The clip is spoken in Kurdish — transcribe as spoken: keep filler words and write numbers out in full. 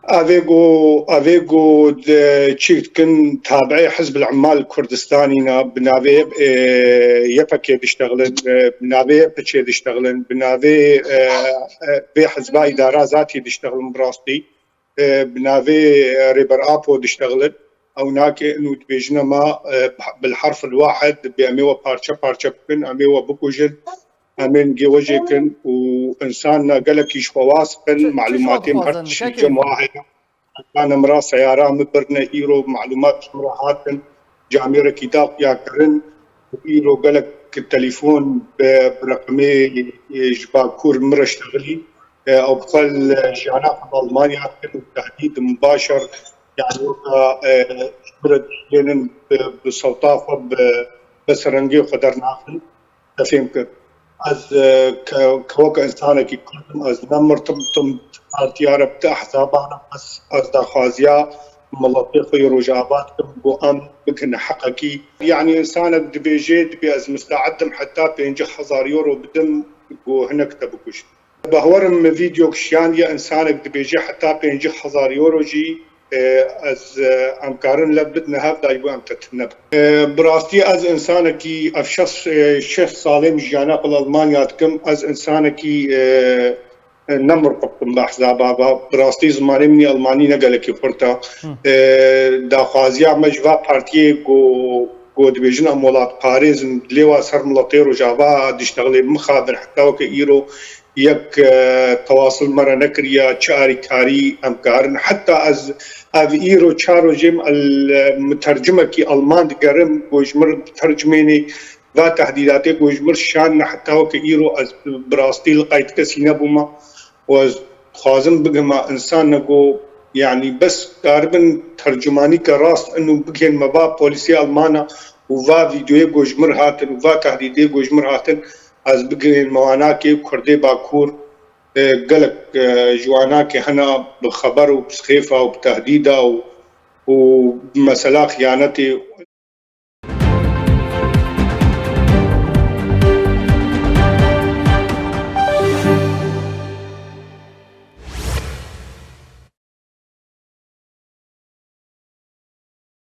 Avê ku, avê ku di çîk dikin tabi'ê Hizb el-Ummal Kurdistanî ne, bi navê, e, Y P G diştexilin, e, bi navê Y P G diştexilin, bi navê, e, e, vê hizba îdara zatî diştexilin bi rastî, e, bi navê, e, Rêber Apo diştexilin. Ew nake inu dibêjine ma, e, bil harf el wahid, dibê em ê we parçe parçe bikin, em ê we bikujin, em ê ngê we jê kin û insan gelekî ji xwe was bin, Çi, çi ji we malûmatên her dixwazin, tiştî Şekîb? Cem wa heye. Heta min ra seyara min birine îro malûmat ji min re hatin, camêrekî da xuya kirin û îro gelek telefon bi, bi reqemê, e, ji Bakur min re ştexilî. E, ew bi xwe li jiyana xwe bi Almanya dikin û tehdîd mubaşer, yani weka, e, ji min re dişilênin bi, bi sewta xwe, bi, bi serengê xwe dernaxin. Te fêm kir. Ez, e, ke, ke weke insanekî Kurd im, ez ne mirtim tim partiya re, bi ti ehzaba re, ez, ez daxwaziya miletê xwe yê Rojava dikim, ku em bikin heqekî. Yani insanek dibêje, dibê ez miste'ed im heta pêncî hezar euro bidim, ku hinek te bikujin. Bawerim min vîdeo kişiyandiye, insanek dibêje heta pêncî hezar euro jî, e, ez, e, em karin lev bidine hev da ji bo em te tune bin. E, bi rastî ez insanekî ev şeş, e, şeş salê min jiyana xwe li Almanya dikim. Ez insanekî, e, e, ne mirqib im bi ehzaba ve. Bi rastî zimanê min yê Almanî ne gelekî xurt e. E, daxwaziya me ji va partiyê ku, ku dibêjin em welatparêz in, lê wa ser miletê Rojava diştexilê mixabin heta weke îro yek, e, tewasil me re nekiriye, çi arîkarî em karin. Heta ez ev îro çar rojê min el, mutercimekî Alman digerim, ku ji min re bitercimênê va tehdîdatê ku ji min re şandine heta weke îro ez bi rastî li qeyd kesî nebûme. Û ez dixwazim bigihma însan ne ku, yanî bes karibin tercumanîke rast in û bigihên me va polîsê Almana û va vîdeoyê ku ji min re hatin û va tehdîdê ku ji min re hatin, ez bigihên me wanakê Kurdê Bakur, e, gelek, e, ji wanakê hena bi xeber û bi sixêfa û bi tehdîda û, û bi mesela xiyanetê